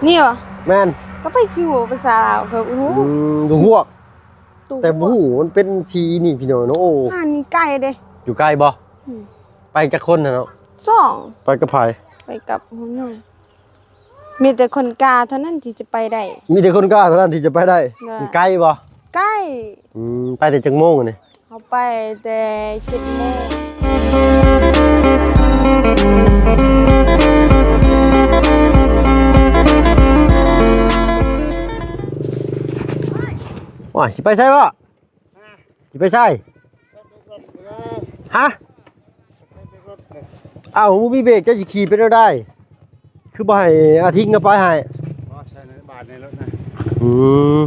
ນີ້ຫວາ? ແມ່ນ. ກໍໄປຊິຮູ້ພາສາລາວ ກໍຮູ້. ອືມ ລູກຮວກ. ແຕ່ບໍ່ຮູ້ມັນເປັນສີນີ້ພີ່ນ້ອງເນາະ. ໂອ້ ຮ້ານນີ້ໄກເດ້. ຢູ່ໄກບໍ່? ອືມ ໄປຈັກຄົນນະເນາະ? ສອງ. ໄປກັບໃຜ? ໄປກັບຫົວໜຸ່ມ. ມີແຕ່ຄົນກ້າເທົ່ານັ້ນທີ່ຈະໄປໄດ້. ມີແຕ່ຄົນກ້າເທົ່ານັ້ນທີ່ຈະໄປໄດ້. ໂດຍ. ມັນໄກບໍ່? ໄກ. ອືມ ໄປແຕ່ຈັກໂມງອັນນີ້? ເຮົາໄປແຕ່ເຈັດໂມງ. ໂອ້ຍ ຊິໄປໃສວະ? ຊິໄປໃສ? ຮະ? ອ້າວ ບໍ່ມີເບຣກ ເຈົ້າຊິຂີ່ເປັນແນວໃດ? ຄືບໍ່ໃຫ້ອາທິງນະໄປໃຫ້? ບໍ່ ໃສ່ໃນບາດໃນລົດນະ. ອືມ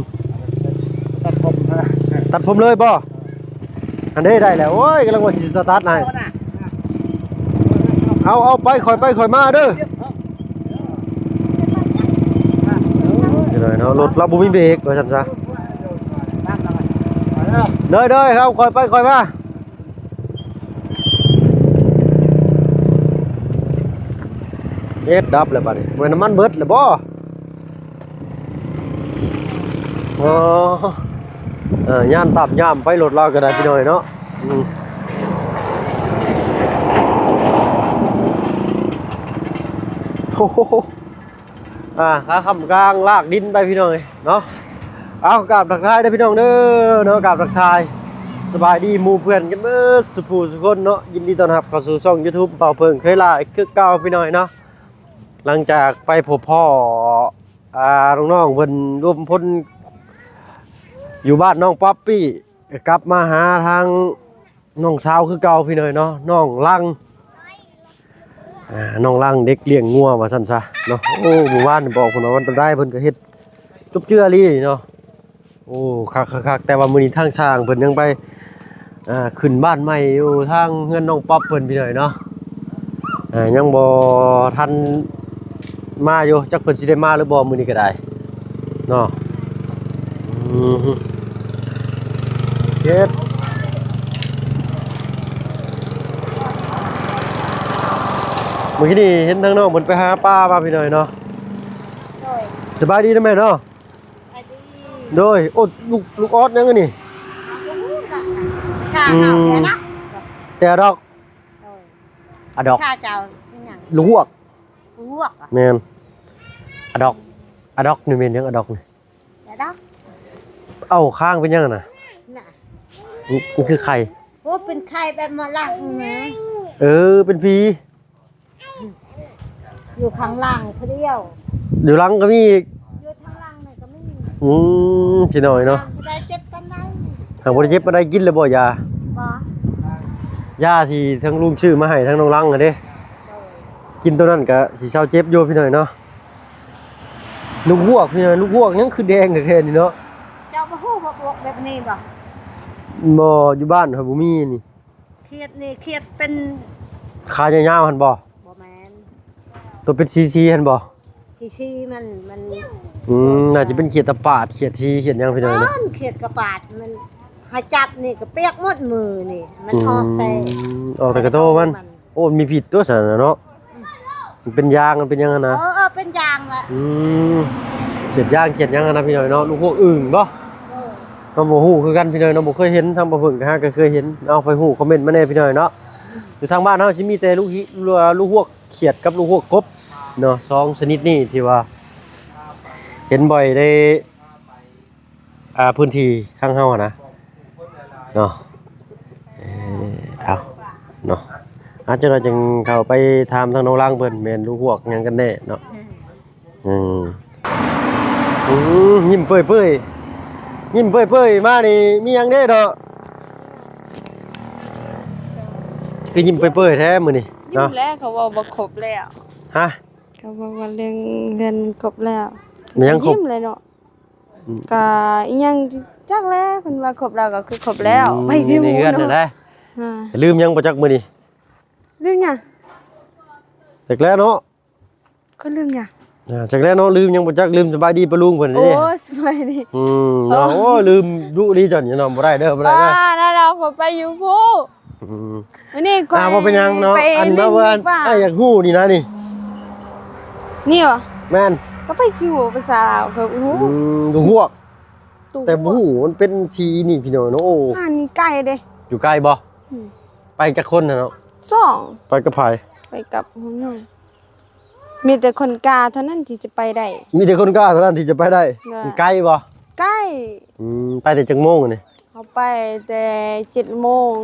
ຕັດຜົມນະ ຕັດຜົມເລີຍບໍ່? ອັນເດ້ ໄດ້ແລ້ວ. ໂອ້ຍ ກຳລັງວ່າຊິສະຕາດໃຫ້. ເອົາ ເອົາ ໄປ ຄ່ອຍໄປຄ່ອຍມາເດີ. ເດີເນາະ ລົດລາວບໍ່ມີເບຣກວ່າຊັ້ນຊະ. ເດີໆ ເຮົາຄ່ອຍໄປຄ່ອຍມາ. ເອັດ ດັບແລ້ວບາດນີ້. ແມ່ນນ້ຳມັນເບິດແລ້ວບໍ່? ອໍ ເອີ ຢ້ານຕາບຍາມໄປລົດລາວກໍໄດ້ພີ່ນ້ອງເນາະ. ອືມ ໂອ້ໂຫ. ອ່າ ຂາຄ້ຳກາງລາກດິນໄປພີ່ນ້ອງເອີຍເນາະ. ເອົາ ກາບທັກທາຍເດີພີ່ນ້ອງເດີເນາະ ກາບທັກທາຍສະບາຍດີໝູ່ເພື່ອນກັນເບິດສູ່ຜູ້ສູ່ຄົນເນາະ. ຍິນດີຕ້ອນຮັບເຂົ້າສູ່ຊ່ອງຢູທູບເບົາເຜິ້ງເຄີຍລາວຄືເກົ່າພີ່ນ້ອງເນາະ. ຫຼັງຈາກໄປພົບພໍ້ ອ່າ ນ້ອງໆເພິ່ນລວມພົນຢູ່ບ້ານນ້ອງປັອບປີ້ ກັບມາຫາທາງ ນ້ອງສາວຄືເກົ່າພີ່ນ້ອງເນາະ ນ້ອງລັງ ອ່າ ນ້ອງລັງເດັກລ້ຽງງົວວ່າຊັ້ນຊະເນາະ. ໂອ້ ມື້ວານບອກເພິ່ນວ່າວັນຕະໄດ ເພິ່ນກໍເຮັດຈົບເຈືອອີ່ຫຼີເນາະ. ໂອ້ ຄັກໆໆ ແຕ່ວ່າມື້ນີ້ທາງຊ່າງເພິ່ນຍັງໄປ ອ່າ ຂຶ້ນບ້ານໃໝ່ຢູ່ທາງເຮືອນນ້ອງປັອບເພິ່ນພີ່ນ້ອງເນາະ. ອ່າ ຍັງບໍ່ທັນມາຢູ່ ຈັກເພິ່ນຊິໄດ້ມາຫຼືບໍ່ມື້ນີ້ກໍໄດ້ເນາະ. ອືມ ເຮັດ ມື້ກີ້ນີ້ເຫັນທາງນ້ອງເພິ່ນໄປຫາປາມາພີ່ນ້ອງເນາະ. ໂດຍ ສະບາຍດີເດີແມ່ເນາະ. ໂດຍ. ໂອ້ ລູກ ລູກອອດຫຍັງອັນນີ້? ຊາເຮົາແຕ່ດອກ ແຕ່ດອກ. ໂດຍ. ອາດອກ ຊາເຈົ້າອີຫຍັງ? ລູກຮວກ. ລູກຮວກ? ແມ່ນ. ອາດອກ ອາດອກນີ້ແມ່ນຫຍັງ? ອາດອກນີ້ ອາດອກ. ເອົ້າ ຄາງເປັນຫຍັງນະ? ມັນຄືໄຂ່. ໂອ້ ເປັນໄຂ່ແບບໝໍລັງນະ. ເອີ ເປັນຜີ. ຢູ່ຂ້າງຫຼັງຜູ້ດຽວ ຢູ່ຫຼັງກໍມີອີກ ຢູ່ທາງຫຼັງນັ້ນກໍມີ. ອືມ ພີ່ນ້ອງເນາະ ບໍ່ໄດ້ເຈັບປານໃດ ຫາກບໍ່ໄດ້ເຈັບປານໃດ. ກິນແລ້ວບໍ່ຢາ? ບໍ່. ຢາທີ່ທາງລຸງຊື້ມາໃຫ້ທາງນ້ອງລັງຫັ້ນເດ້ ໂດຍ ກິນໂຕນັ້ນກໍຊິເຊົາເຈັບຢູ່ພີ່ນ້ອງເນາະ. ລູກຮວກພີ່ນ້ອງ ລູກຮວກຫຍັງຄືແດງແທ້ໆນີ້ເນາະ. ເຈົ້າບໍ່ຮູ້ວ່າອວກແບບນີ້ບໍ່? ບໍ່ ຢູ່ບ້ານຂ້ອຍບໍ່ມີນີ້. ຂຽດນີ້ ຂຽດເປັນຂາຍາວໆຫັ້ນບໍ່? ບໍ່ແມ່ນ ໂຕເປັນສີໆຫັ້ນບໍ່? ສີໆມັນ ມັນ ອືມ ໜ້າຈະເປັນຂຽດຕະປາດ ຂຽດສີ ຂຽດຫຍັງພີ່ນ້ອງເນາະ. ຂຽດກະປາດມັນ ຫາຈັບນີ້ກໍປຽກໝົດມືນີ້ ມັນອອກແຕ່ ອືມ ອອກແຕ່ກະໂຕມັນ. ໂອ້ ມັນມີພິດຕົວະຊັ້ນນະເນາະ. ມັນເປັນຢາງ ມັນເປັນຫຍັງຫັ້ນນະ. ເອີ ເອີ ເປັນຢາງລະ. ອືມ ຂຽດຢາງຂຽດຫຍັງຫັ້ນນະພີ່ນ້ອງເນາະ. ລູກຮວກອຶ່ງບໍ່? ເອີ ເຮົາບໍ່ຮູ້ຄືກັນພີ່ນ້ອງເນາະ ບໍ່ເຄີຍເຫັນ. ທາງບ່າວເຜິ້ງກໍຫາກໍເຄີຍເຫັນ. ເອົາ ໃຜຮູ້ຄອມເມັນມາແດ່ພີ່ນ້ອງເນາະ. ຢູ່ທາງບ້ານເຮົາຊິມີແຕ່ລູກ ລູກຮວກຂຽດກັບລູກຮວກກົບເນາະ ສອງຊະນິດນີ້ທີ່ວ່າເຫັນບ່ອຍໃນ ອ່າ ພື້ນທີ່ທາງເຮົາຫັ້ນນະເນາະ. ເອີ ເອົາເນາະ ອາ ຈັກໜ່ອຍຈຶ່ງເຂົ້າໄປຖາມທາງນ້ອງລັງເພິ່ນ ແມ່ນລູກຮວກຫຍັງກັນແນ່ເນາະ. ອືມ ອືມ ຍິ້ມເປີຍໆ ຍິ້ມເປີຍໆມານີ້ ມີຫຍັງເດ້ເນາະ ຄືຍິ້ມເປີຍໆແທ້ມື້ນີ້? ຍິ້ມແລ້ວ ເຂົາເວົ້າວ່າຄົບແລ້ວ. ຮະ? ເຂົາເວົ້າວ່າເລື່ອງເຮືອນຄົບແລ້ວ. ມີຫຍັງຄົບ? ຍິ້ມແລ້ວເນາະ. ອືມ ກະອີຫຍັງຈັກແຫຼະ ເພິ່ນວ່າຄົບແລ້ວກໍຄືຄົບແລ້ວ. ອືມ ໄປຊິຮູ້ເນາະ. ລືມຫຍັງບໍ່ຈັກມື້ນີ້? ລືມຫຍັງ? ຈັກແລ້ວເນາະ. ຂ້ອຍລືມຫຍັງ? ອ່າ ຈັກແລ້ວເນາະ ລືມຫຍັງບໍ່ຈັກ ລືມສະບາຍດີປ້າລຸງເພິ່ນເດ້. ໂອ້ ສະບາຍດີ. ອືມ ເນາະ. ໂອ້ ລືມດຸລີຈັ່ນເນາະ ບໍ່ໄດ້ເດີ ບໍ່ໄດ້ເດີ. ອ່າ ນັ້ນລະ ຂ້ອຍໄປຢູ່ພຸ້ນ. ອືມ ມື້ນີ້ຂ້ອຍ ອ່າ ບໍ່ເປັນຫຍັງເນາະ. ອັນນັ້ນວ່າ ອ້າຍຢາກຮູ້ນີ້ນະນີ້. ນີ້ຫວາ? ແມ່ນ. ກໍໄປຊິຮູ້ພາສາລາວ ກໍຮູ້ ອືມ ບໍ່ຮວກ ແຕ່ບໍ່ຮູ້ມັນເປັນສີນີ້ພີ່ນ້ອງເນາະ. ໂອ້ ຮ້ານນີ້ໄກເດ້. ຢູ່ໄກບໍ່? ອືມ ໄປຈັກຄົນນະເນາະ? ສອງ. ໄປກັບໃຜ? ໄປກັບຫົວໜຸ່ມ. ມີແຕ່ຄົນກ້າເທົ່ານັ້ນທີ່ຈະໄປໄດ້. ມີແຕ່ຄົນກ້າເທົ່ານັ້ນທີ່ຈະໄປໄດ້. ໂດຍ. ມັນໄກບໍ່? ໃກ້. ອືມ ໄປແຕ່ຈັກໂມງອັນນີ້? ເຮົາໄປແຕ່ເຈັດໂມງ.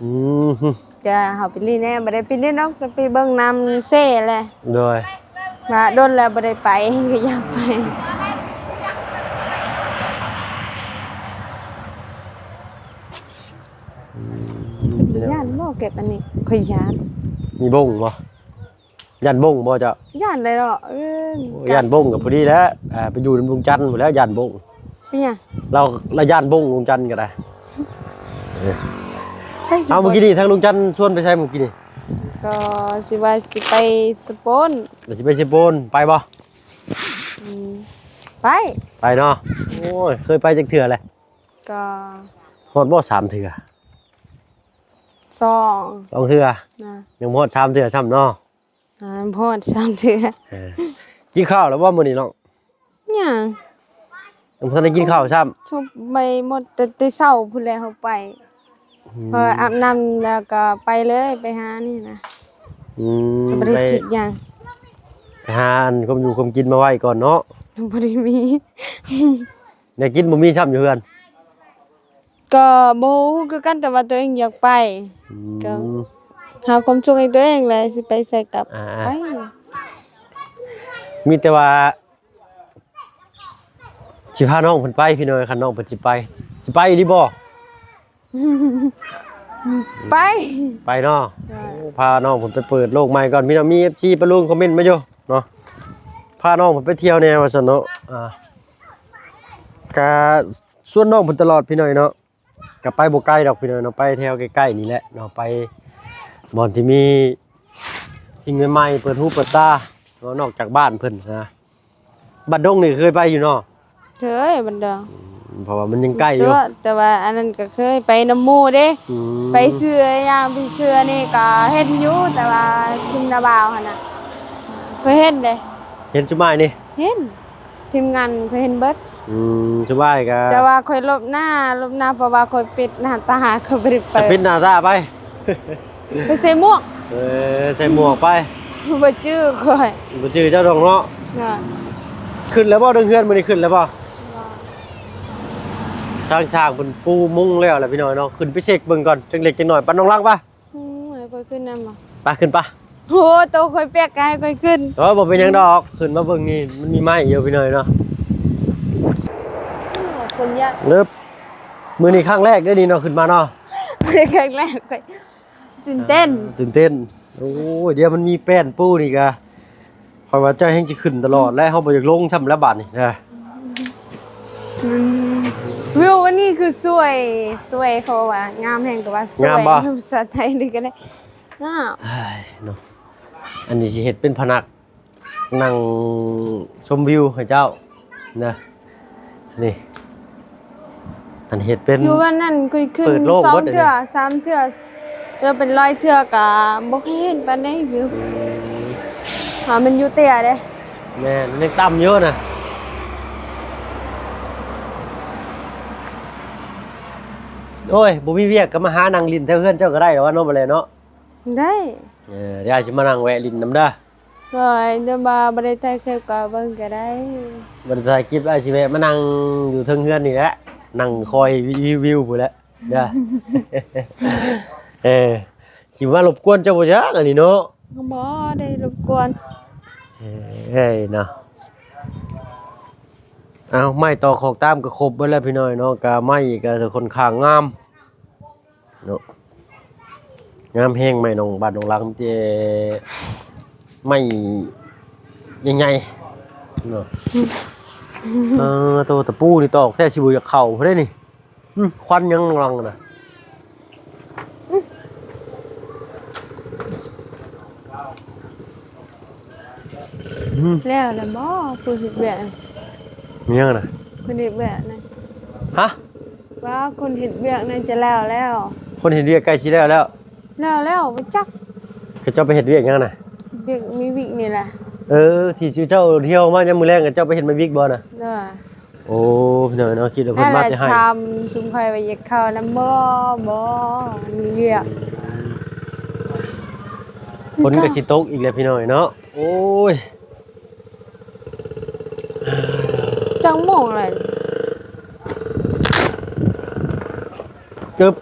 ອືມ ແຕ່ເຮົາໄປຫຼິ້ນແດ່ ບໍ່ໄດ້ໄປຫຼິ້ນດອກ ແຕ່ໄປເບິ່ງນ້ຳເຊແຫຼະ. ໂດຍ. ວ່າດົນແລ້ວບໍ່ໄດ້ໄປ ກໍຢາກໄປ. ອືມ ຢ້ານບໍ່ເກັບອັນນີ້? ຂ້ອຍຢ້ານ. ມີບົ້ງບໍ່? ຢ້ານບົ້ງບໍ່ເຈົ້າ? ຢ້ານແຫຼະເນາະ. ເອີ ໂອ້ ຢ້ານບົ້ງກໍພໍດີແຫຼະ ອ່າ ໄປຢູ່ນຳລຸງຈັນພຸ້ນແຫຼະ ຢ້ານບົ້ງ. ເປັນຫຍັງ? ລາວ ລາວຢ້ານບົ້ງລຸງຈັນກໍໄດ້. ເອີ ເອົາ ມື້ກີ້ນີ້ທາງລຸງຈັນຊວນໄປໃສມື້ກີ້ນີ້? ກໍຊິວ່າຊິໄປສະໂປນ. ວ່າຊິໄປສະໂປນ ໄປບໍ່? ອືມ ໄປ ໄປເນາະ. ໂອ້ຍ ເຄີຍໄປຈັກເທື່ອແລ້ວ? ກໍຮອດບໍ່ສາມເທື່ອ? ສອງ ສອງເທື່ອ. ນະ ຍັງບໍ່ຮອດສາມເທື່ອຊ້ຳເນາະ. ອ່າ ບໍ່ຮອດສາມເທື່ອ. ເອີ ກິນເຂົ້າແລ້ວບໍ່ມື້ນີ້ນ້ອງ? ຍັງ ຍັງບໍ່ທັນໄດ້ກິນເຂົ້າຊ້ຳ. ຊຸບໃບໝົດແຕ່ ແຕ່ເຊົ້າພຸ້ນແຫຼະເຮົາໄປ. ອືມ ພໍອາບນ້ຳແລ້ວກໍໄປເລີຍ ໄປຫານີ້ນະ. ອືມ ກໍບໍ່ໄດ້ຄິດຫຍັງ ໄປຫາອັນຄວາມຢູ່ຄວາມກິນມາໄວ້ກ່ອນເນາະ. ບໍ່ໄດ້ມີ ແນວກິນບໍ່ມີຊ້ຳຢູ່ເຮືອນ. ກໍບໍ່ຮູ້ຄືກັນ ແຕ່ວ່າຕົວເອງຢາກໄປ. ອືມ ກໍຫາຄວາມສຸກໃຫ້ຕົວເອງແຫຼະ ຊິໄປໃສກໍ ອ່າ ໄປ. ມີແຕ່ວ່າຊິພານ້ອງເພິ່ນໄປພີ່ນ້ອງ ຄັນນ້ອງເພິ່ນຊິໄປ. ຊິໄປອີ່ຫຼີບໍ່? ໄປ ໄປເນາະ. ໄປ ໂອ້ ພານ້ອງເພິ່ນໄປເປີດໂລກໃໝ່ກ່ອນ ພີ່ນ້ອງ. ມີເອັຟຊີປະລຸງຄອມເມັນມາຢູ່ເນາະ ພານ້ອງເພິ່ນໄປທ່ຽວແດ່ວ່າຊັ້ນເນາະ. ອ່າ ກະ ຊວນນ້ອງເພິ່ນຕະຫຼອດພີ່ນ້ອງເນາະ. ກໍໄປບໍ່ໄກດອກພີ່ນ້ອງເນາະ ໄປແຖວໃກ້ໆນີ້ແຫຼະເນາະ ໄປບ່ອນທີ່ມີສິ່ງໃໝ່ໆ ເປີດຫູເປີດຕາເນາະ ນອກຈາກບ້ານເພິ່ນນະ. ບັດດົງນີ້ເຄີຍໄປຢູ່ເນາະ? ເຄີຍ ບັດດົງ. ອືມ ເພາະວ່າມັນຍັງໃກ້ຢູ່ ແຕ່ວ່າອັນນັ້ນກໍເຄີຍໄປນຳໝູ່ເດ້. ອືມ ໄປເສືອ ຍ່າງໄປເສືອນີ້ກໍເຫັນຢູ່ ແຕ່ວ່າຊຸມນ້າບ່າວຫັ້ນນະ ເຄີຍເຫັນເດ້. ເຫັນຊຸມອ້າຍນີ້? ເຫັນ. ທີມງານຂ້ອຍເຫັນເບິດ. ອືມ ສະບາຍກະ ແຕ່ວ່າຂ້ອຍຫຼົບໜ້າ ຫຼົບໜ້າ ເພາະວ່າຂ້ອຍປິດໜ້າຕາ ຂ້ອຍບໍ່ໄດ້ເປີດ. ຈະປິດໜ້າຕາໄປ ຂ້ອຍໃສ່ໝວກ. ເອີ ໃສ່ໝວກໄປ ບໍ່ຈື່ຂ້ອຍ ບໍ່ຈື່ເຈົ້າດອກເນາະ. ນະ ຂຶ້ນແລ້ວບໍ່ ເທິງເຮືອນມື້ນີ້ ຂຶ້ນແລ້ວບໍ່? ບໍ່. ທາງຊ່າງເພິ່ນປູມຸງແລ້ວແຫຼະພີ່ນ້ອງເນາະ. ຂຶ້ນໄປເຊັກເບິ່ງກ່ອນ ຈັກເລັກຈັກນ້ອຍ. ປະ ນ້ອງລັງປະ. ອືມ ໃຫ້ຂ້ອຍຂຶ້ນນຳບໍ່? ໄປ ຂຶ້ນປະ. ໂອ້ ໂຕຂ້ອຍເປີຍກ ກໍໃຫ້ຂ້ອຍຂຶ້ນ. ເອີ ບໍ່ເປັນຫຍັງດອກ ຂຶ້ນມາເບິ່ງນີ້ ມັນມີໄມ້ຢູ່ພີ່ນ້ອງເນາະ. ຄົນຍາກ ເລີບ ມື້ນີ້ຄັ້ງແລກເດ້ນີ້ເນາະ ຂຶ້ນມາເນາະ. ຄັ້ງແລກ ຂ້ອຍຕື່ນເຕັ້ນ ເອີ ຕື່ນເຕັ້ນ. ໂອ້ຍ ດຽວມັນມີແປ້ນປູນີ້ກະ ຂ້ອຍວ່າເຈົ້າແຮ່ງຊິຂຶ້ນຕະຫຼອດແລ້ວ ເຮົາບໍ່ຢາກລົງຊ້ຳແລ້ວບາດນີ້. ອືມ ວິວວັນນີ້ຄືສວຍ ສວຍ ເຂົາວ່າງາມແຮງ ກໍວ່າສວຍ ງາມບໍ່? ພາສາໄທນີ້ກໍໄດ້ ງາມ. ເອີຍເນາະ ອັນນີ້ຊິເຮັດເປັນພະນັກນັ່ງຊົມວິວໃຫ້ເຈົ້ານະ. ນີ້ ອັນເຮັດເປັນ ຢູ່ວັນນັ້ນຂ້ອຍຂຶ້ນສອງເທື່ອ ສາມເທື່ອ ແລ້ວເປັນຮ້ອຍເທື່ອກໍບໍ່ເຄີຍເຫັນປານໃດວິວ. ອືມ ຫາມັນຢູ່ເຕ້ຍເດ້. ແມ່ນ ມັນຍັງຕ່ຳຢູ່ນະ. ໂອ້ຍ ບໍ່ມີວຽກກໍມາຫານັ່ງຫຼິ້ນແຖວເຮືອນເຈົ້າກໍໄດ້ແລ້ວເນາະ ບໍ່ແລເນາະ. ໄດ້ ເອີ ດຽວອ້າຍຊິມານັ່ງແວະຫຼິ້ນນຳເດີ. ໂດຍ ແຕ່ວ່າບໍ່ໄດ້ຖ່າຍຄລິບກໍເບິ່ງກໍໄດ້. ບໍ່ໄດ້ຖ່າຍຄລິບ ອ້າຍຊິແວະມານັ່ງຢູ່ເທິງເຮືອນນີ້ແຫຼະ ນັ່ງຄອຍວິວໆພຸ້ນແຫຼະເດີ. ເອີ ຊິມາລົບກວນເຈົ້າບໍ່ຈັກອັນນີ້ເນາະ. ບໍ່ໄດ້ລົບກວນ. ເອີຍເນາະ ເອົາ ໄມ້ຕອກຂອກຕາມກໍຄົບເບິດແລ້ວພີ່ນ້ອງເນາະ. ກະໄມ້ກໍຄ່ອນຂ້າງງາມ ເນາະ ງາມແຮງ. ໄມ້ໜອງ ບ້ານໜອງລັງ ແຕ່ໄມ້ໃຫຍ່ໆເນາະ. ເອີ ໂຕ ຕະປູນີ້ຕອກແທ້ ຊິບໍ່ຢາກເຂົ້າເດ້ນີ້. ອືມ ຄວັນຍັງລັງນະ. ອືມ ແລ້ວລະບໍ່ ຜູ້ເຮັດວຽກ? ມີຫຍັງນະ? ຄົນເຮັດວຽກນະ. ຮະ? ວ່າຄົນເຮັດວຽກໜ້າຈະແລ້ວແລ້ວ. ຄົນເຮັດວຽກໃກ້ຊິແລ້ວແລ້ວ. ແລ້ວແລ້ວ ບໍ່ຈັກ ເຂົາເຈົ້າໄປເຮັດວຽກຫຍັງນະ? ວຽກມີວິກນີ້ແຫຼະ. ເອີ ທີ່ເຈົ້າທ່ຽວມາຍາມມື້ແລງ ເຈົ້າໄປເຮັດມາວິກບໍ່ນະ? ໂດຍ. ໂອ້ ພີ່ນ້ອງເນາະ ຄິດວ່າເພິ່ນມາແຕ່ໄຮ່. ຖາມຊຸມຂ້ອຍວ່າຢາກເຂົ້ານຳບໍ່? ບໍ່ ມີວຽກ. ຝົນກໍຊິຕົກອີກແລ້ວ ພີ່ນ້ອງເນາະ. ໂອ້ຍ ຈັກໂມງແລ້ວ? ເກືອບ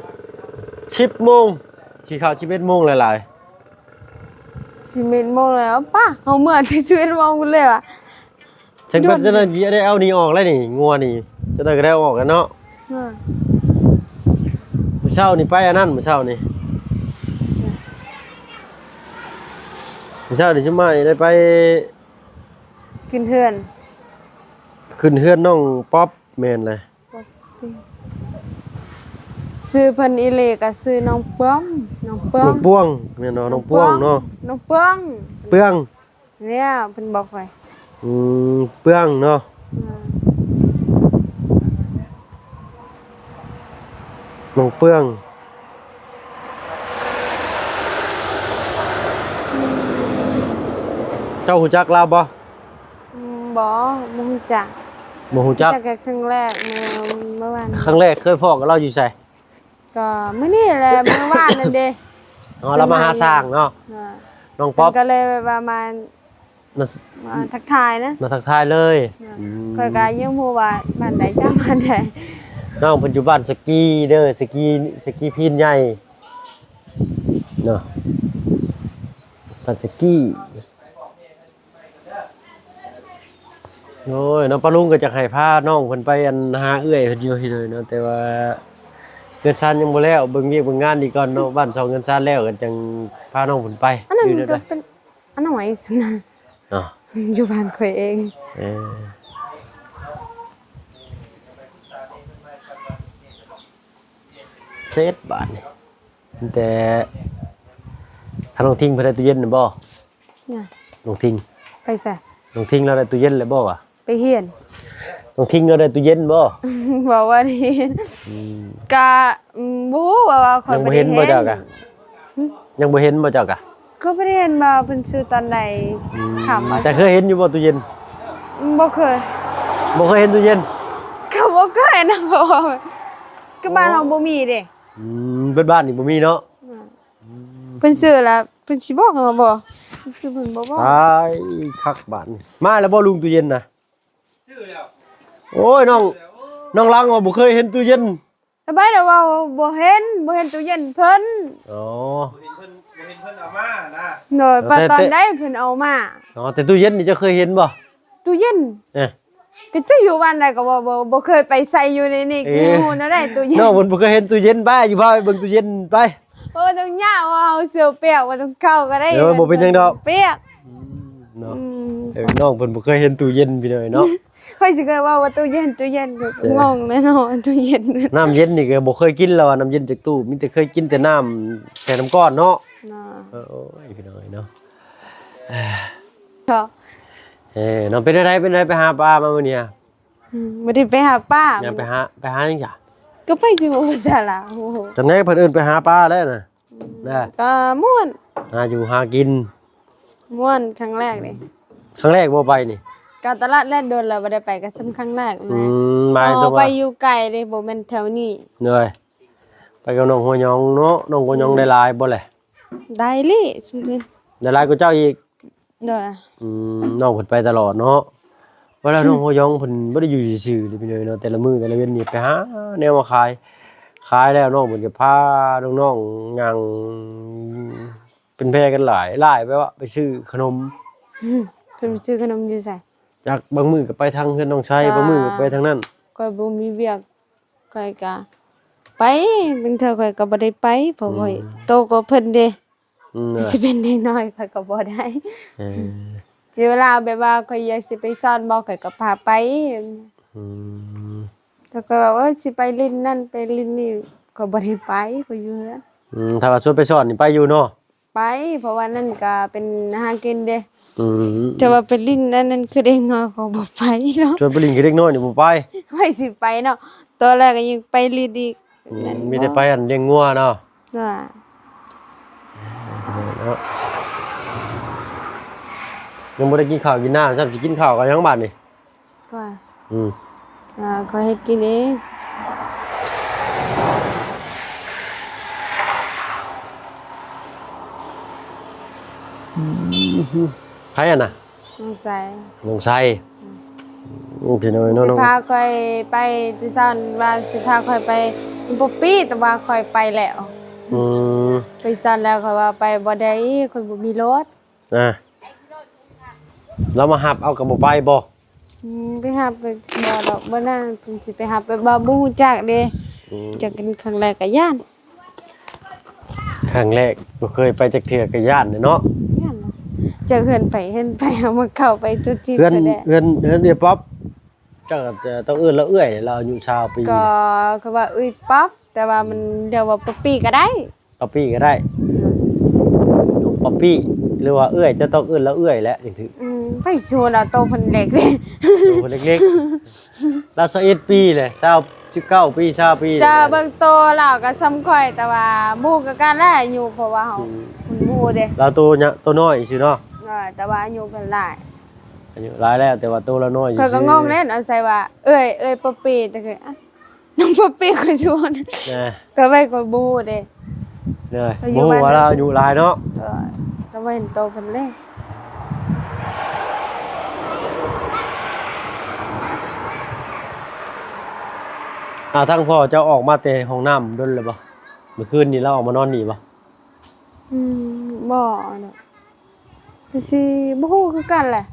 ສິບໂມງ ຊິເຂົ້າສິບເອັດໂມງຫຼາຍໆ. ສິບເອັດໂມງແລ້ວ ປ້າ ເຮົາເມືອແຕ່ສິບເອັດໂມງພຸ້ນແລ້ວອະ. ຈັ່ງເພິ່ນ ຈັ່ງນັ້ນຊິໄດ້ເອົານີ້ອອກແລ້ວນີ້ ງົວນີ້ ຈັ່ງນັ້ນກໍໄດ້ເອົາອອກແລ້ວເນາະ. ເອີ ມື້ເຊົ້ານີ້ໄປອັນນັ້ນ ມື້ເຊົ້ານີ້ ມື້ເຊົ້ານີ້ຊຸມມານີ້ໄດ້ໄປຂຶ້ນເຮືອນ ຂຶ້ນເຮືອນນ້ອງປັອບ ແມ່ນແຫຼະ. ຊື່ເພິ່ນອີ່ຫຼີກໍຊື່ນ້ອງປອມ ນ້ອງປອມ ນ້ອງປວງ ແມ່ນບໍ່? ນ້ອງປວງເນາະ ນ້ອງປອງ ເປືອງ ແລ້ວເພິ່ນບອກຂ້ອຍ. ອືມ ເປືອງເນາະ. ເອີ ນ້ອງເປືອງ. ເຈົ້າຮູ້ຈັກລາວບໍ່? ອືມ ບໍ່ ບໍ່ຮູ້ຈັກ. ບໍ່ຮູ້ຈັກ? ຮູ້ຈັກແຕ່ຄັ້ງແລກ ເມື່ອ ເມື່ອວານ. ຄັ້ງແລກເຄີຍພໍ້ກັບລາວຢູ່ໃສ? ກໍມື້ນີ້ແຫຼະ ມື້ວານນັ້ນເດ້. ອໍ ລາວມາຫາຊ່າງເນາະ. ນ້ອງປັອບ ເພິ່ນກໍເລີຍແບບວ່າມາ ມາ ມາທັກທາຍນະ ມາທັກທາຍເລີຍ. ອືມ ຂ້ອຍກໍຍັງບໍ່ຮູ້ວ່າບ້ານໃດ ເຈົ້າບ້ານໃດ. ນ້ອງເພິ່ນຢູ່ບ້ານສະກີເດີ ສະກີ ສະກີພີນໃຫຍ່ເນາະ ບ້ານສະກີ. ໂອ້ຍ ນ້ອງປາລຸງກໍຢາກໃຫ້ພານ້ອງເພິ່ນໄປ ອັນ ຫາເອື້ອຍເພິ່ນຢູ່ເນາະ ແຕ່ວ່າເຮືອນຊານຍັງບໍ່ແລ້ວ ເບິ່ງວຽກເບິ່ງງານອີກກ່ອນເນາະ. ບ້ານຊ່ອງເຮືອນຊານແລ້ວກໍຈັ່ງພານ້ອງເພິ່ນໄປ. ອັນນັ້ນກໍເປັນ ອັນນ້ອຍສຸດນະເນາະ ຢູ່ບ້ານຂ້ອຍເອງ. ເອີ ເສັດບາດນີ້ ແຕ່ທາງນ້ອງທິງເພິ່ນໄດ້ຕູ້ເຢັນແລ້ວບໍ່? ນະ ນ້ອງທິງ ໄປໃສ? ນ້ອງທິງລາວໄດ້ຕູ້ເຢັນແລ້ວບໍ່ວະ? ໄປຮຽນ. ນ້ອງທິງລາວໄດ້ຕູ້ເຢັນບໍ່? ເວົ້າວ່າໄດ້ຮຽນ. ອືມ ກະ ອືມ ບໍ່ຮູ້ວ່າ ວ່າຂ້ອຍ ຍັງບໍ່ເຫັນບໍ່ເຈົ້າກະ? ຫຶ? ຍັງບໍ່ເຫັນບໍ່ເຈົ້າກະ? ກໍບໍ່ໄດ້ເຫັນວ່າເພິ່ນຊື້ຕອນໃດ. ອືມ ຄ່ຳວ່າ. ແຕ່ເຄີຍເຫັນຢູ່ບໍ່ຕູ້ເຢັນ? ບໍ່ເຄີຍ. ບໍ່ເຄີຍເຫັນຕູ້ເຢັນ? ກໍບໍ່ເຄີຍນະ ເພາະວ່າ ກໍບ້ານເຮົາບໍ່ມີເດ້. ອືມ ເບິດບ້ານນີ້ບໍ່ມີເນາະ. ອືມ ເພິ່ນຊື້ລະ ເພິ່ນຊິບອກເຮົາບໍ່? ເພິ່ນຊື້ເພິ່ນບໍ່ບອກ. ຕາຍ ຄັກບາດນີ້. ມາແລ້ວບໍ່ລຸງຕູ້ເຢັນນະ? ໂອ້ຍ ນ້ອງ ນ້ອງລັງວ່າບໍ່ເຄີຍເຫັນຕູ້ເຢັນ. ສະບາຍແລ້ວເວົ້າບໍ່ເຫັນ ບໍ່ເຫັນຕູ້ເຢັນເພິ່ນ. ອໍ ບໍ່ເຫັນເພິ່ນ ບໍ່ເຫັນເພິ່ນເອົາມານະ. ໂດຍ ແຕ່ ປາຕອນໃດເພິ່ນເອົາມາ. ອໍ ແຕ່ຕູ້ເຢັນນີ້ເຈົ້າເຄີຍເຫັນບໍ່? ຕູ້ເຢັນ? ເອີ ກໍເຈົ້າຢູ່ບ້ານໃດກໍບໍ່ ບໍ່ ບໍ່ເຄີຍໄປໃສຢູ່ໃນນີ້. ເອີ ຊິຮູ້ແນວໃດຕູ້ເຢັນ? ນ້ອງເພິ່ນບໍ່ເຄີຍເຫັນຕູ້ເຢັນ. ໄປ ຢູ່ພາໄປເບິ່ງຕູ້ເຢັນໄປ. ໂອ້ ຕ້ອງຍາກວ່າເຮົາເສື້ອປຽກ ບໍ່ຕ້ອງເຂົ້າກໍໄດ້. ເອີ ບໍ່ເປັນຫຍັງດອກ ປຽກ. ອືມ ເນາະ. ອືມ ເອີ ນ້ອງເພິ່ນບໍ່ເຄີຍເຫັນຕູ້ເຢັນ ພີ່ນ້ອງເອີຍເນາະ. ຂ້ອຍຊິເຄີຍເວົ້າວ່າຕູ້ເຢັນ ຕູ້ເຢັນ ເອີ ງົງແນ່ນອນ ຕູ້ເຢັນ. ນ້ຳເຢັນນີ້ກໍບໍ່ເຄີຍກິນແລ້ວວ່າ ນ້ຳເຢັນຈາກຕູ້ ມີແຕ່ເຄີຍກິນແຕ່ນ້ຳແຊ່ນ້ຳກ້ອນເນາະ. ເນາະ. ເອີ ໂອ້ຍ ພີ່ນ້ອງເອີຍເນາະ. ເອີ ນ້ອງເປັນແນວໃດ ເປັນແນວໃດ ໄປຫາປາມາມື້ນີ້? ອືມ ບໍ່ໄດ້ໄປຫາປາ. ຍັງໄປຫາ ໄປຫາຫຍັງຈ້ະ? ກໍໄປຢູ່ສາລາ. ໂອ້ໂຫ ຈັ່ງໃດເພິ່ນເອີ້ນໄປຫາປາແລ້ວນະ. ອືມ ນະ ກໍມ່ວນ ຫາຢູ່ຫາກິນ. ມ່ວນ ຄັ້ງແລກເດ້. ຄັ້ງແລກບໍ່ໄປນີ້? ກໍຕະຫຼອດແລ້ວ ດົນແລ້ວບໍ່ໄດ້ໄປ ກໍສ່ຳຄັ້ງແລກ. ອືມ ແລ້ວ ໝາຍເຖິງວ່າ ໄປຢູ່ໄກເດ້ ບໍ່ແມ່ນແຖວນີ້. ໂດຍ ໄປກັບນ້ອງຫົວຫຍອງເນາະ. ນ້ອງຫົວຫຍອງ ອືມ ໄດ້ຫຼາຍບໍ່ແຫຼະ? ໄດ້ເລີຍ ຊຸມເພິ່ນ ໄດ້ຫຼາຍກວ່າເຈົ້າອີກ. ໂດຍ. ອືມ ນ້ອງເພິ່ນໄປຕະຫຼອດເນາະ. ເວລາ ອືມ ນ້ອງຫົວຫຍອງເພິ່ນບໍ່ໄດ້ຢູ່ຊື່ໆເດ້ພີ່ນ້ອງເນາະ ແຕ່ລະມື້ແຕ່ລະເວັນນີ້ໄປຫາແນວມາຂາຍ. ຂາຍແລ້ວນ້ອງເພິ່ນກໍພານ້ອງໆຍ່າງເປັນແພກັນຫຼາຍ ຫຼາຍແບບວ່າໄປຊື້ຂະໜົມ. ອືມ ເພິ່ນໄປຊື້ຂະໜົມຢູ່ໃສ? ຈັກ ບາງມື້ກໍໄປທາງເຮືອນນ້ອງໄຊ ບາງມື້ກໍໄປທາງນັ້ນ. ຂ້ອຍບໍ່ມີວຽກ ຂ້ອຍກະໄປ ບາງເທື່ອຂ້ອຍກໍບໍ່ໄດ້ໄປ ເພາະ ອືມ ຂ້ອຍໂຕກວ່າເພິ່ນເດ້. ອືມ ຊິເປັນເດັກນ້ອຍຂ້ອຍກໍບໍ່ໄດ້. ເອີ ເວລາແບບວ່າຂ້ອຍຢາກຊິໄປສອນບໍ ຂ້ອຍກໍພາໄປ. ອືມ ແລ້ວກໍວ່າ ເອີ ຊິໄປຫຼິ້ນນັ້ນໄປຫຼິ້ນນີ້ ຂ້ອຍບໍ່ໄດ້ໄປ ຂ້ອຍຢູ່ເຮືອນ. ອືມ ຖ້າວ່າຊວນໄປສອນນີ້ໄປຢູ່ເນາະ? ໄປ ເພາະວ່ານັ້ນກໍເປັນຫາກິນເດ້. ອືມ ແຕ່ວ່າໄປຫຼິ້ນອັນນັ້ນຄືເດັກນ້ອຍ ຂ້ອຍບໍ່ໄປເນາະ. ຊວນໄປຫຼິ້ນຄືເດັກນ້ອຍນີ້ບໍ່ໄປ. ຂ້ອຍຊິໄປເນາະ ຕອນແລກກໍຍັງໄປຫຼິ້ນອີກ. ອືມ ນັ້ນ ມີແຕ່ໄປອັນລ້ຽງງົວເນາະ. ວ່າ ເນາະ. ຍັງບໍ່ໄດ້ກິນເຂົ້າກິນນ້ຳຊ້ຳ ຊິກິນເຂົ້າກັບຫຍັງບາດນີ້? ຂ້ອຍ ອືມ ອ່າ ຂ້ອຍເຮັດກິນເອງ. ອືມ ໃຜຫັ້ນນະ? ນ້ອງໄຊ ນ້ອງໄຊ. ອືມ ໂອ້ ພີ່ນ້ອງເນາະ ຊິພາຂ້ອຍໄປ ທີ່ຊັ້ນວ່າຊິພາຂ້ອຍໄປ ມັນບໍ່ປີ້ ແຕ່ວ່າຂ້ອຍໄປແລ້ວ. ອືມ ໄປຊັ້ນແລ້ວ ຂ້ອຍວ່າໄປບໍ່ໄດ້ ຂ້ອຍບໍ່ມີລົດ. ອ່າ ລາວມາຮັບເອົາກໍບໍ່ໄປບໍ່? ອືມ ໄປຮັບໄປ ບໍ່ດອກ ບໍ່ນາ ເພິ່ນຊິໄປຮັບໄປບໍ່ ບໍ່ຮູ້ຈັກເດ້. ອືມ ຈັກກັນຄັ້ງແລກກໍຢ້ານ ຄັ້ງແລກບໍ່ເຄີຍໄປຈັກເທື່ອກໍຢ້ານເນາະ. ຢ້ານ ຈາກເຮືອນໄປເຮືອນໄປ ເຮົາມາເຂົ້າໄປທຸກທີ ເຮືອນ ເທື່ອແດ ເຮືອນ ເຮືອນເອື້ອຍປັອບ ເຈົ້າກໍຈະຕ້ອງເອີ້ນລາວເອື້ອຍ ລາວອາຍຸຊາວປີ ກໍຄືວ່າເອື້ອຍປັອບ ແຕ່ວ່າມັນ ອືມ ຮຽກວ່າປັອບປີ້ກໍໄດ້. ປັອບປີ້ກໍໄດ້ ອືມ ນ້ອງປັອບປີ້ ຫຼືວ່າເອື້ອຍ ເຈົ້າຕ້ອງເອີ້ນລາວເອື້ອຍແຫຼະ ຈັ່ງຖືກ. ອືມ ໄປຊວນເອົາໂຕເພິ່ນເລັກເດ້ ໂຕເພິ່ນເລັກໆ ລາວຊາວເອັດປີແຫຼະ ຊາວ ສິບເກົ້າປີ ຊາວປີ ຈະເບິ່ງໂຕລາວກໍສ່ຳຂ້ອຍ ແຕ່ວ່າບໍ່ຮູ້ຄືກັນແຫຼະອາຍຸ ເພາະວ່າເຮົາ ອືມ ມັນບໍ່ຮູ້ເດ້ ລາວໂຕຍະ ໂຕນ້ອຍຊື່ເນາະ. ເອີ ແຕ່ວ່າອາຍຸເພິ່ນຫຼາຍ ອາຍຸຫຼາຍແລ້ວ ແຕ່ວ່າໂຕລາວນ້ອຍຊື່. ຂ້ອຍກໍງົງເດ້ ອາໄສວ່າເອື້ອຍ ເອື້ອຍປັອບປີ້ ແຕ່ຄື ນ້ອງປັອບປີ້ຂ້ອຍຊວນ ນະ ກໍໄວ້ຂ້ອຍບໍ່ຮູ້ເດ້ ເດີ ບໍ່ຮູ້ວ່າລາວອາຍຸຫຼາຍເນາະ. ເອີ ແຕ່ວ່າເຫັນໂຕເພິ່ນເລີຍ. ອາ ທາງພໍ່ເຈົ້າອອກມາແຕ່ຫ້ອງນ້ຳດົນແລ້ວບໍ່? ມື້ຄືນນີ້ລາວອອກມານອນນີ້ບໍ່? ອືມ ບໍ່ເນາະ ຄືຊິບໍ່ຮູ້ຄືກັນແຫຼະ.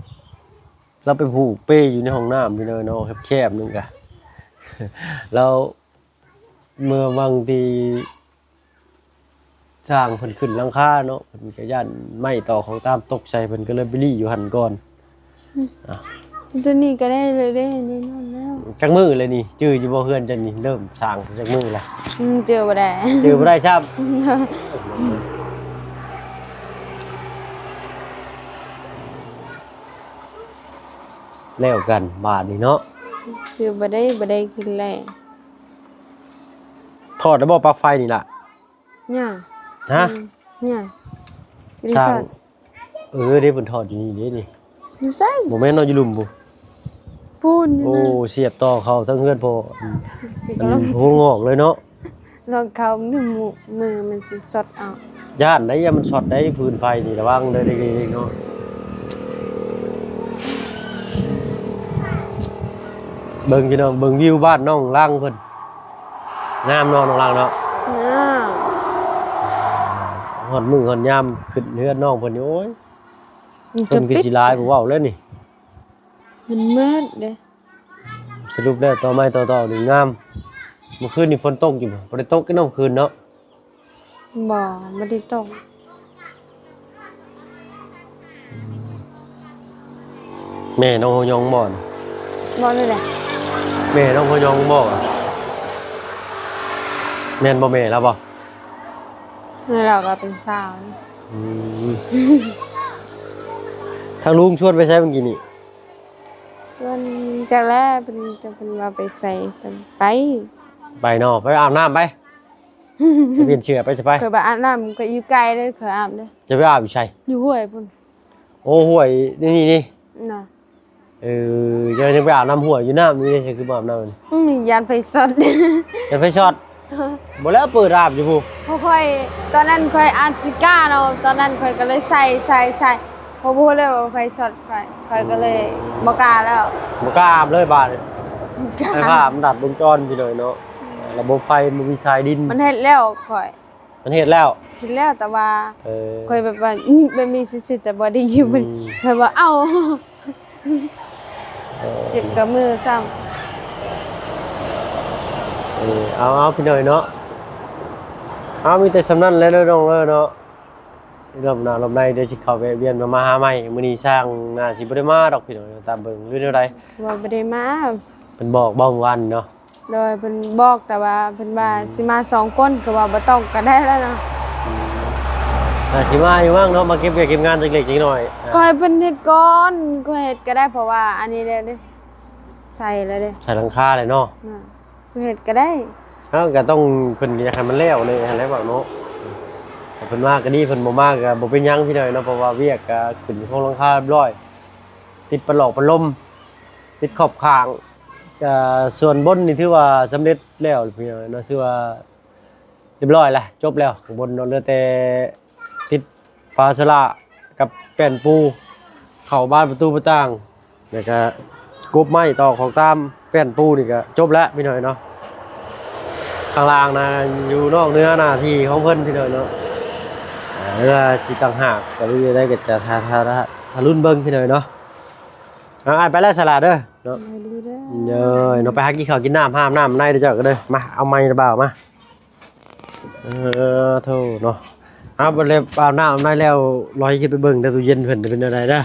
ລາວໄປຜູກເປຢູ່ໃນຫ້ອງນ້ຳ ພີ່ນ້ອງເນາະ ແຄບໆໜຶ່ງກະ ແລ້ວເມື່ອຫວ່າງທີ່ຊ່າງເພິ່ນຂຶ້ນຫຼັງຄາເນາະ ເພິ່ນກະຢ້ານໄມ້ຕໍຂອງຕາມຕົກໃສ່ ເພິ່ນກະເລີຍໄປລີ້ຢູ່ຫັ້ນກ່ອນ. ອືມ ອ່ະ ຕົວນີ້ກະໄດ້ເລີຍເດ້ ແນ່ນອນແລ້ວ. ຈັກມື້ແລ້ວນີ້ ຈື່ຢູ່ບໍ່ ເຮືອນເຈົ້ານີ້ເລີ່ມສ້າງຈັກມື້ແລ້ວ? ອືມ ຈື່ບໍ່ໄດ້ ຈື່ບໍ່ໄດ້ຊ້ຳ. ແລ້ວກັນບາດນີ້ເນາະ ຈື່ບໍ່ໄດ້ ບໍ່ໄດ້ກິນແລ້ວ. ຖອດແລ້ວບໍ່ ປລັກໄຟນີ້ລະ? ຍັງ. ຮະ? ຍັງ ບໍ່ໄດ້ຖອດ. ເອີ ເດ້ ເພິ່ນຖອດຢູ່ນີ້ເດ້ນີ້. ຢູ່ໃສ? ບໍ່ແມ່ນເນາະ ຢູ່ລຸ່ມພຸ້ນ ພຸ້ນຢູ່. ໂອ້ ສຽບຕໍ່ເຂົ້າທັງເຮືອນພໍ່ ອັນຫົວງອກເລີຍເນາະ. ລອງເຂົ້າມື ມືມັນຊິຊັອດເອົາ. ຢ້ານໄດ໋ ຢ້ານມັນຊັອດໄດ໋ ຟືນໄຟນີ້ ລະວັງເດີເດັກໆເນາະ. ເບິ່ງພີ່ນ້ອງ ເບິ່ງວິວບ້ານນ້ອງລັງເພິ່ນ ງາມເນາະ ນ້ອງລັງເນາະ. ງາມ. ຮອດມື້ຮອດຍາມຂຶ້ນເຮືອນນ້ອງເພິ່ນນີ້ ໂອ້ຍ ມັນ ຄົນຄືຊິຫຼາຍ ບໍ່ເວົ້າແລ້ວນີ້ ມັນມືດເດ້. ສະຫຼຸບແລ້ວ ຕໍ່ໄມ້ຕໍ່ຕອກນີ້ງາມ. ມື້ຄືນນີ້ຝົນຕົກຢູ່ບໍ່? ບໍ່ໄດ້ຕົກເນາະ ມື້ຄືນເນາະ. ບໍ່ ບໍ່ໄດ້ຕົກ. ແມ່ນ້ອງຫົວຍອງບໍ່? ບໍ່ແນວໃດ? ແມ່ນ້ອງຫົວຍອງບໍ່? ແມ່ນບໍ່ແມ່ລາວບໍ່? ແມ່ລາວກໍເປັນສາວ. ອືມ ທາງລຸງຊວນໄປໃສມື້ກີ້ນີ້? ສ່ວນຈັກແລ້ວ ເພິ່ນ ເພິ່ນວ່າໄປໃສ ໄປ ໄປເນາະ ໄປອາບນ້ຳໄປ ໄປປ່ຽນເສື້ອໄປ ໄປ ຂ້ອຍໄປອາບນ້ຳ ຂ້ອຍຢູ່ໄກເດີ ຂ້ອຍອາບເດີ. ຈະໄປອາບຢູ່ໃສ? ຢູ່ຫ້ວຍພຸ້ນ. ໂອ້ ຫ້ວຍນີ້ນີ້ ນະ. ເອີ ເຈົ້າຍັງໄປອາບນ້ຳຫ້ວຍຢູ່ ນ້ຳນີ້ໃສ ຄືບໍ່ອາບນ້ຳ? ອືມ ຢ້ານໄຟຊັອດ. ຢ້ານໄຟຊັອດ. ບໍ່ແລ້ວ ເປີດອາບຢູ່ພຸ້ນ. ເພາະຂ້ອຍ ຕອນນັ້ນຂ້ອຍອາບຊິກ້າເນາະ ຕອນນັ້ນຂ້ອຍກໍເລີຍໃສ່ ໃສ່ ໃສ່ ເພາະບໍ່ຮູ້ເລີຍວ່າໄຟຊັອດຂ້ອຍ ຂ້ອຍກໍເລີຍ ອືມ ບໍ່ກ້າແລ້ວ ບໍ່ກ້າອາບເລີຍບາດນີ້. ບໍ່ກ້າ. ໄຟຟ້າມັນດັດວົງຈອນພີ່ນ້ອງເນາະ ອືມ ລະບົບໄຟມັນມີສາຍດິນ. ມັນເຮັດແລ້ວຂ້ອຍ ມັນເຮັດແລ້ວ ເຮັດແລ້ວ ແຕ່ວ່າ ເອີ ຂ້ອຍແບບວ່າຍິກແບບນີ້ຊື່ໆ ແຕ່ບໍ່ໄດ້ຍິງ ອືມ ແບບວ່າ ເອົ້າ ເອີ ເຈັບກະມືຊ້ຳ. ເອີ ເອົາ ເອົາ ພີ່ນ້ອງເນາະ ເອົາ ມີແຕ່ສ່ຳນັ້ນແຫຼະເດີນ້ອງເອີຍເນາະ. ລອບໜ້າລອບໃນເດີຊິເຂົ້າແວະວຽນມາ ມາຫາໃໝ່. ມື້ນີ້ຊ່າງໜ້າຊິບໍ່ໄດ້ມາດອກພີ່ນ້ອງ ຕາມເບິ່ງ ຫຼືແນວໃດ? ວ່າບໍ່ໄດ້ມາ. ເພິ່ນບອກບໍ່ມື້ວານເນາະ? ໂດຍ ເພິ່ນບອກ ແຕ່ວ່າເພິ່ນວ່າ ອືມ ຊິມາສອງຄົນ ຄືວ່າບໍ່ຕ້ອງກໍໄດ້ແລ້ວເນາະ. ອືມ ອາ ຊິມາຢູ່ຫວ່າງເນາະ ມາເກັບວຽກເກັບງານຈັກເລັກຈັກນ້ອຍ. ອາ ກໍໃຫ້ເພິ່ນເຮັດກ່ອນ ກໍເຮັດກໍໄດ້ ເພາະວ່າອັນນີ້ແຫຼະເດ້ ໃສ່ແລ້ວເດ້ ໃສ່ຫຼັງຄາແລ້ວເນາະ. ອາ ກໍເຮັດກໍໄດ້. ເຮົາກໍຕ້ອງ ເພິ່ນກໍຢາກໃຫ້ມັນແລ້ວເລີຍຫັ້ນແຫຼະເວົ້າເນາະ. ເພິ່ນມາກໍດີ ເພິ່ນບໍ່ມາກໍບໍ່ເປັນຫຍັງພີ່ນ້ອງເນາະ ເພາະວ່າວຽກກໍຂຶ້ນຂອງຫຼັງຄາຮຽບຮ້ອຍ. ຕິດປະຫຼອກປະລົມ ຕິດຂອບຂ້າງ ກະສ່ວນບົນນີ້ຖືວ່າສຳເລັດແລ້ວພີ່ນ້ອງເນາະ ຖືວ່າ ຮຽບຮ້ອຍລະ ຈົບແລ້ວ ຂ້າງບົນເນາະ ເຫຼືອແຕ່ຕິດຝາໂຊລາກັບແປ້ນປູ ເຂົ້າບານປະຕູປະຕ່າງ ແລ້ວກະກົບໄມ້ ຕອກຂອງຕາມ ແປ້ນປູນີ້ກະຈົບແລ້ວພີ່ນ້ອງເນາະ. ຂ້າງລ່າງນະ ຢູ່ນອກເໜືອໜ້າທີ່ຂອງເພິ່ນພີ່ນ້ອງເນາະ ເອີ ເຫຼືອຊິຕ່າງຫາກ ກະຫຼືຈັ່ງໃດກະຈະ ຖ້າ ຖ້າ ຖ້າ ຖ້າລຸ້ນເບິ່ງພີ່ນ້ອງເນາະ. ເອົາ ອ້າຍໄປແລ້ວສະຫຼາເດີເນາະ ສະບາຍດີເດີ ເດີເນາະ ໄປຫາກິນເຂົ້າກິນນ້ຳ ຫາບນ້ຳໃນເດີເຈົ້າກະເດີ ມາ ເອົາໄມ້ລະບ່າວມາ. ເອີ ໂທ້ເນາະ ເອົາ ບັດແລ້ວອາບນ້ຳອາບໃນແລ້ວ ລອຍຂຶ້ນໄປເບິ່ງໃນຕູ້ເຢັນເພິ່ນເປັນແນວໃດເດີ.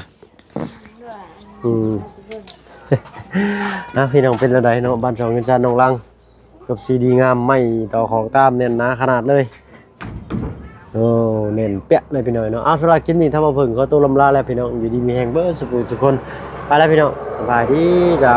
ອືມ ເອົາ ພີ່ນ້ອງ ເປັນແນວໃດເນາະ ບ້ານຊ່ອງເຮືອນຊານນ້ອງຫຼັງ ຈົບສີດີງາມ ໄມ້ຕໍ່ຂອງຕາມແໜ້ນໜາຂະໜາດເລີຍ. ໂອ້ ແໜ້ນເປະເລີຍພີ່ນ້ອງເນາະ. ເອົາ ສຳລັບຄລິບນີ້ ທາງບ່າວເຜິ້ງຂໍຕົວລຳລາແລ້ວພີ່ນ້ອງ ຢູ່ດີມີແຮງເບິດສູ່ຜູ້ສູ່ຄົນ ໄປແລ້ວພີ່ນ້ອງ ສະບາຍດີເຈົ້າ.